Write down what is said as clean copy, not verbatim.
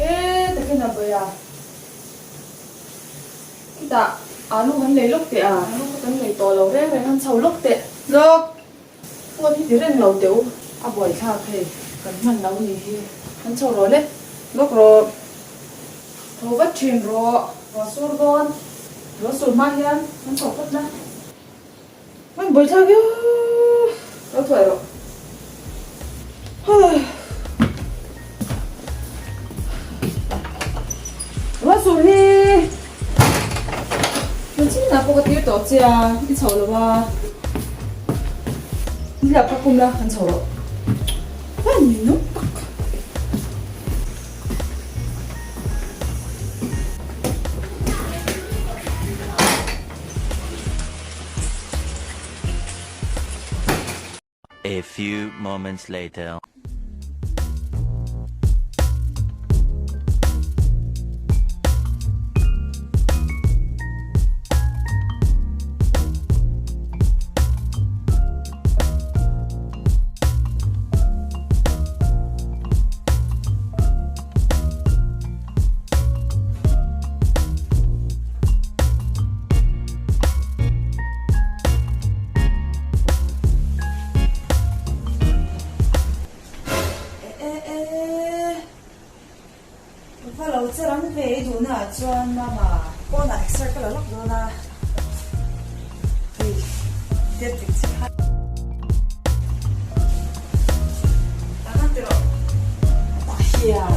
Te takin a vawi a. Khitah alu han lei lawk teh a. Alu kha kan lei tawh lo reng reng han chho lawk teh. Lawk! Phone hi ti reng lo teh u. A buaithlak hei. Kan hman lo ni hi. Han chho rawh le. Lawk rawh. Tho vat thin rawh. Ruah sur dawn. Ruah sur hma hian han chho phawt la. Hman buaithlak viau. Lo thuai rawh. Ruah sur hi. Nachinah pawh ka tir tawh che a, i chho lo a. Nilap kha khum la, han chho rawh. Hman ninawm tak. A few moments later. Va lo che rang ve i duhna ah chuan mama pawnah exer ka la lawk dawn a hei step dik chiah kha tah khan ti rawh tah hian.